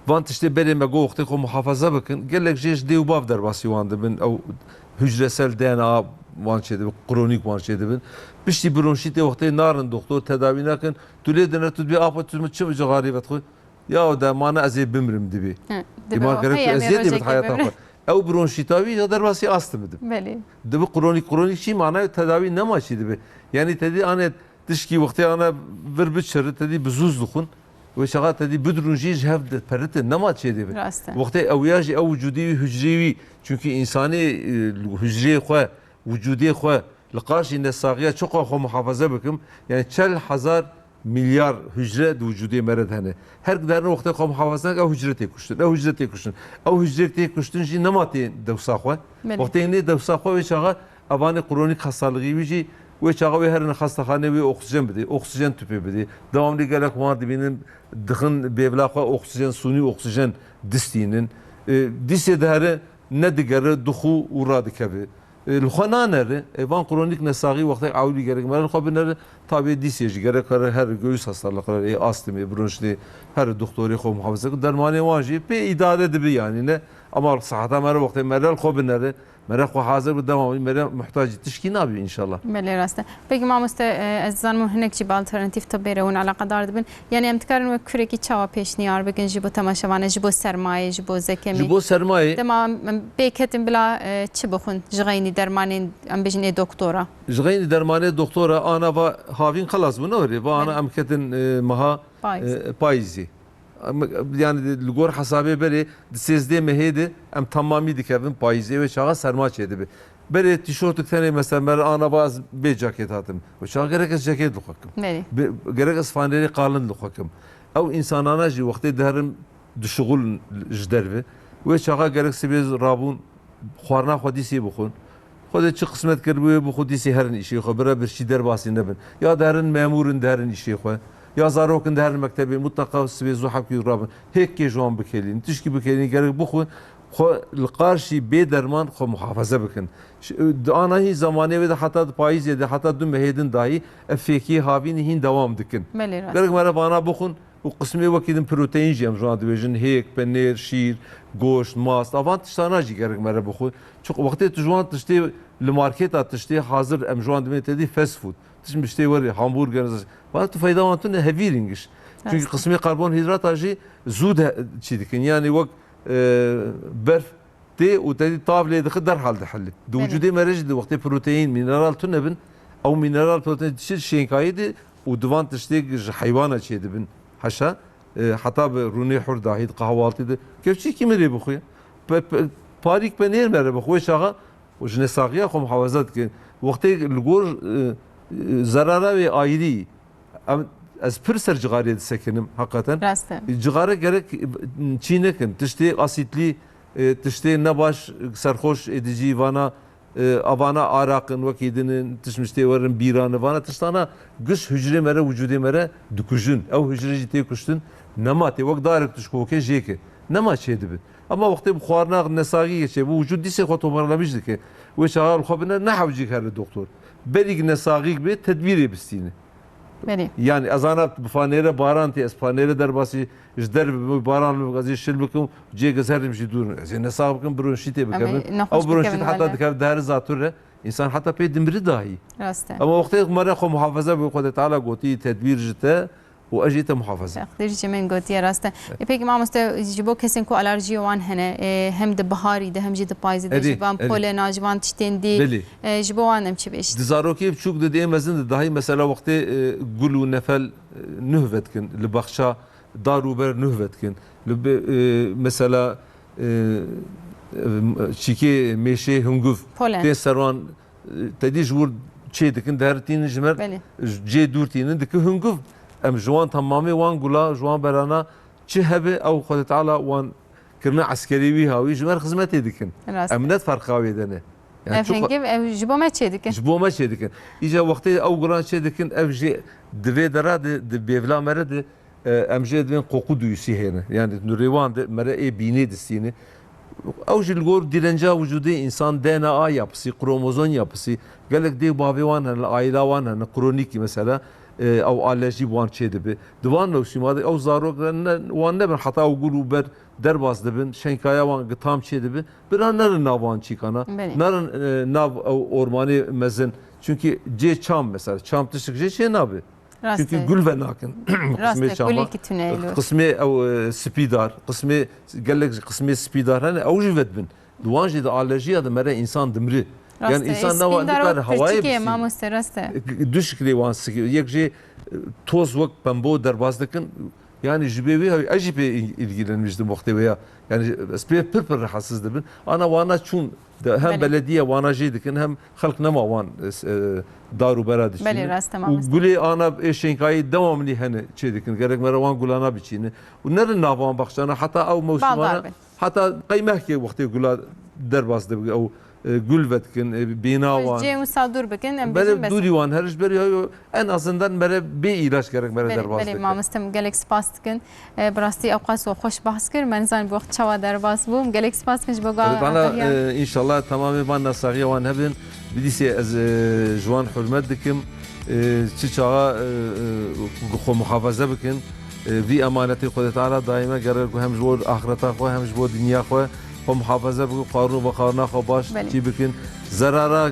van tiştê berê me got wextê xwe muhafaza bikin. Gelek jê ji dê û bav derbasî wan dibin. Ew hücresel D N A wan çêdibin, kronîk wan çêdibin. Piştî bronşîtê wextê narin doktor, tedawî nakin. Tu lê dine, tu dibê apa tu min çi cixarê vedixwe? Ya dermana ez ê bimrim dibê. Hı, Ê, dibê ma o, gerek hey, tu em ê eziyetê bid rojekê heyata bimrin. xwe. Ew bronşîta wî ya derbasî astimi dibe. Belê. Dibi kronîk, kronîk çî manayê tedawî nema çî dibe. Yanî te dî ane tişkî wextê ane vir biçiri, te dî bi zûz dixwin. Wê çaxa te dî bidrûn jî ji hev diperite, nema çê dibe. Rast e. Wextê ew ya jî ew wicûdê wî, hücrê wî, çunkî însanê, e, hücreyê xwe, wicûdê xwe li qarşî nesaxiya çiqa xwe muhafaza bikim, yani çel hezar milyar hücre di wicûdê me re de hene. Her ku derin wextê xwe muhafaza nake, ew hücre tê kuştin, ew hücre tê kuştin. Ew hücrek tê kuştin jî nema tê dewsa xwe. Belê. Wextê nê dewsa xwe wê çaxa evanê kronîk hastalığı wî jî wê çaxa wê herin xastexanê wê oksijen bidê, oksijen tüpê bidê. Devamlı gelek wan dibînin dixin bêvla xwe oksijen, suni oksijen distînin. E, dîsê dihere nedigere, dixu û radikeve. E, li xwe nanere, e, van kronîk nesaxî wextek ewilî gerek me li xwe binere, tabê dîsê jî gerek kare her göğüs hastalıkları, e, astmê, bronşitê, her doktorê xwe muhafaza ku dermanê wan jî pê îdare dibi yanî ne. Ama siheta me re wextê me re li xwe binere, me re xwe hazir bi dewamî, me re muhtacî tişkî nabî înşallah. Belê rast e. Peki mamoste, e, ez zanim hûn hinek jî bi alternatîf tibê re hûn eleqedar dibin. Yani em dikarin wek kurekî çawa pêşniyar bikin ji bo temaşevane, ji bo sermayê, ji bo zekemê? Ji bo sermayê. Dema em pê ketin bila, e, çi bixwin? Ji xeynî dermanên, em bêjin ê doktora. Ji xeynî dermanê doktora ana va havîn xelas bû, ne were? Va ana Belê. em ketin, e, meha, Payîz. e, payîzê. Em, yani li gor hesabê berê di sêzdeh mehê de em tamamî dikevin payîzê wê çaxa serma çêdibe. Berê tîşortik tenê mesela me re ana va ez bê ceket hatim. Wê çaxa gerek ez ceket li xwe kim. Belê. Be-, gerek ez fanêrê qalin li xwe kim. Ew însanana jî wextê diherin dişixulin ji derve. Wê çaxa gerek sibê rabûn xwarina xwe dîsê bixwin. Xwedê çi qismet kiribû wê bixwe dîsê herin îşê xwe, bira birçî derbasî nebin. Ya diherin memûr in diherin îşê xwe. Ya zarok in diherin mektebê, mutlaka sibê zû hewkî rabin. Hêkê ji wan bikelîn, tişkî bikelîn, gerek bixwin. Xwe li qarşî bê derman xwe muhafaze bikin. Ş-, di ana hîn zamanê wê de heta di payîzê de, heta du mehê din dahî ev fêkiyê havînî hîn dewam dikin. Belê rast. Gerek me re vana bixwin û qismê wekî din proteîn jî em ji wan dibêjin, hêk, penêr, şîr, goşt, mast, avan tiştana jî gerek me re bixwin. Çi wextê tu ji wan tiştê li marketa tiştê hazir em ji wan dibên te dî fast food. Tişt miştê werê, hamburger, vana tu feyda wan tune hevîr in giş. Çunkî Rast. qismê karbonhîdrata jî zû de çî dikin. Yani wek, e, berf tê û te dî tav lê dixi derhal dihilî. Di Belê. wicûdê me re jî di wextê proteîn, mîneral tune bin, ew mîneral proteîn diçin şênkayê de û di van tiştê ji heywana çêdibin. Heşa, e, heta bi rûnê hur dahî di qehwaltî de. Kevçîkî min rê bixwe. Pe-, pe-, parîk penêr me re bixwe çaxa û ji nesaxiya xwe muhafaza dike. Wextê li gor, e, e, zerara wê ayrî, em, ez pir ser cixarê disekinim heqeten. Rast e. Cixare gerek, e, çî nekin. Tiştê asîtlî, e, tiştê nebaş, serxoş êdicî vana, e, avana araqin wekî dinin, tişt miştê werin bîran, vana tiştana giş hücrê me re, wicûdê me re dikujin. Ew hücre jî tê kuştin, nema tê, wek darek tu ji kokê jêke. Nema çêdibin. Ama wextê bi xwarina nesaxî geçê, bu wicûd dîsê xwe toparlamiş dike. Wê çaxa li xwe bine, ne hewcîk here doktor. Berîk nesaxîk bê, tedbîrê bistîne. Belê. Yani ez ana bi fanêre baran tê, ez fanêre derbasî ji derve bim, baran bim, ez ê şil bikim, cêk ez herim jî dûr. Ez ê nesax bikim, bronşîtê Em ê bikevin. nexweş Ew bronşît bikim heta wele. dikeve dihere zatûr re, însan heta pê dimiri dahî. Rast e. Ama wextê me re xwe muhafaza bi Xwedê Teala gotî, tedbîr ji te û ez jî te muhafaza. Teqdîr ji min gotiye, rast e. E, pekî mamoste, ji bo kesên ku alerjiyê wan hene, e, hem di biharî de hem jî di payîzê de, Erê, ji van erê. polena, ji van tiştên dî, Belê. e, ji bo wan em çi bêjin? Di zarokê biçûk de, di ê mezin de dahî mesela wextê, e, gul û nefel, e, nuh vedikin, li baxça dar û ber nuh vedikin. Li bi, e, mesela, e, e, çîkê mêşê hunguv Polen. tê ser wan, e, te dî ji wir çê dikin, diheritînin ji me Belê. cê dûr tînin, dike hunguv. Em ji wan temamê wan gula, ji wan berana çi hebe, ew Xwedê Teala wan kirine eskerê wî hawî ji me re xizmetê dikin. Rast. Em ne ferqa wê de ne. Yani Ev çok hingiv, ev ji bo me çê dikin. Ji bo me çê dikin. Îca wextê ew gulan çê dikin, ev jî di vê dera de, di bêvla me re de, e, em jê divên qoku duyusî hêne. Yani nurê wan de me re ê bînê distîne. Ew jî li gor dîrenca wicûdê însan D N A yapısı, kromozom yapısı, gelek dê bavê wan hene, li aîla wan hene, kronîkî mesela, e, ew alerjî bi wan çêdibe. Di van mewsîma de ew zarok re ne, wan nebin heta ew gul û ber derbas dibin, şenkaya wan tam çêdibe. Bira nerin nav wan çîkana, Belê. nerin, e, nav ew ormanê mezin. Çünkü cê çam mesela, çam tiştik jê çê nabe. Rast Çünkü e. gul ve nakin. Rast Qismê e, çama, kulîkî tune ye li wir. qismê ew, e, spîdar, qismê, gelek qismê spîdar hene, ew jî vedibin. Di wan jî de alerjiya de mere însan dimri. Rast Yani e. însan ne wa-, Spîndar nikare wek hewayê pirçikê ye, bisî. mamoste, rast e. Du şiklê wan sikê. Yek jê, e, toz wek pembo derbas dikin. Yani ji bê wê ew, ez jî pê il-, ilgilenmiş dim wextê wê ya. Yani ez pê pir pir rahatsız dibin. Ana wana çûn de hem Belê. belediye wana jê dikin hem xelk nema wan, e, dar û bera diçînin. Belê, rast e, Û mamoste. gulê ana ê şênkayî dewamlî hene çê dikin. Gerek mere wan gulana biçînin. Û nerin nav wan baxçana heta ew mewsîmana, Baldar bin. heta qey mehkê wextê gula derbas dibin ew, e, gul vedikin, e, bîna wan. Cê wisa dûr bikin, em Belê bêjin bes. dûrî wan her ji ber ya yo, en azından mere bê îlaç gerek mere Belê, derbas belê, dikin. mamoste, em gelek spas dikin. E, bi rastî ew qas we xweş behs kir. Me nizanin bi wext çawa derbas bû. Em gelek spas dikin ji bo Tabii bana, agahiya. e, inşallah tamamê van nasaxiya wan hebin. Bi dîsê ez, e, ji wan hurmet dikim. E, çi çaxa, e, e, xwe muhafaza bikin. E, vî emanetê Xwedê Teala daîme gerek ku hem ji bo axireta xwe hem ji bo dinya xwe xwe muhafaza bikin. Xwarin û vexwarina xwe baş Belê. çî bikin. Zerara, e,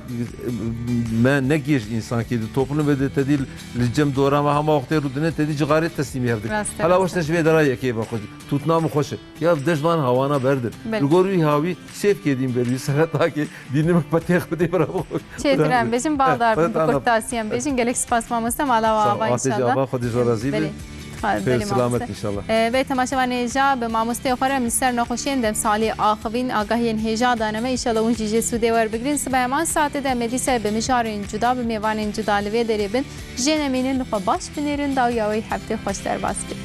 me negêj însankî di toplumê de tedî li cem dora me hema wextê rûdine tedî cixarê teslîmî hev dikin. Rast e, Hela rast e. weşte ji vê dera yekê be xwe. Tutna min xweş e. Ya dej van hawana berdin. Belê. Li gor wî hawî sêv kê dîn ber wî seretakê dînê min petê xwe dê bira xwe. Çêtir em bêjin, baldar bin, Xwedê bi kurtasî em bêjin. Gelek spas mamoste, mala we ava inşallah. Ava Xwedê ji we razî be. Belê. Xwe, Xêr belê selamet mamoste. inşallah. E, vê temaşevanê ja bi mamosteyê xwe re em li ser nexweşiyên demsalî axivîn, agahiyên hêja dane me. Înşallah hûn jî jê sûdê werbigrin. Sibe heman saetê de em ê dîsa bi mijarên cuda, bi mêvanên cuda li vê derê bin. Jê nemînin, li xwe baş binêrin, dawiya wê heftê xweş derbas bin.